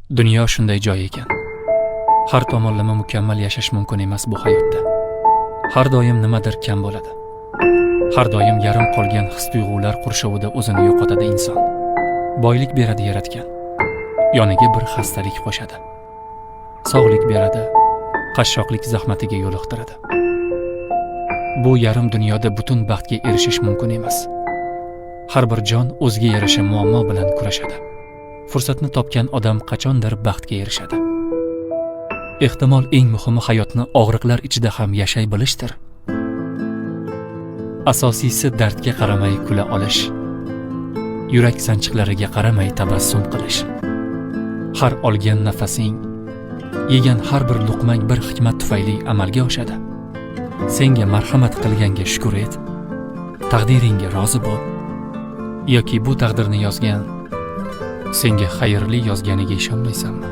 Dunyo shunday joy ekan. Har tomonlama mukammal yashash mumkin emas bu hayotda. Har doim nimadir kam bo'ladi. Har doim yarim qolgan his-tuyg'ular qurshovida o'zini yo'qotadi inson. Boylik beradi yaratgan. Yoniga bir xastalik qo'shadi. Sog'lik beradi, qashshoqlik zahmatiga yo'liqtiradi. Bu yarim dunyoda butun baxtga erishish mumkin emas. Har bir jon o'ziga yarasha muammo bilan kurashadi. Fursatni topgan odam qachondir baxtga erishadi. Ehtimol, eng muhimi hayotni og'riqlar ichida ham yashay bilishdir. Asosiysi dardga qaramay kula olish. Yurak sanchiqlariga qaramay tabassum qilish. Har olgan nafasing, yegan har bir luqmang bir hikmat tufayli amalga oshadi. Senga marhamat qilganga shukr et. Taqdiringga rozi bo'l. Yoki bu taqdirni yozgan senga xayrli yozganiga ishonmaysanmi?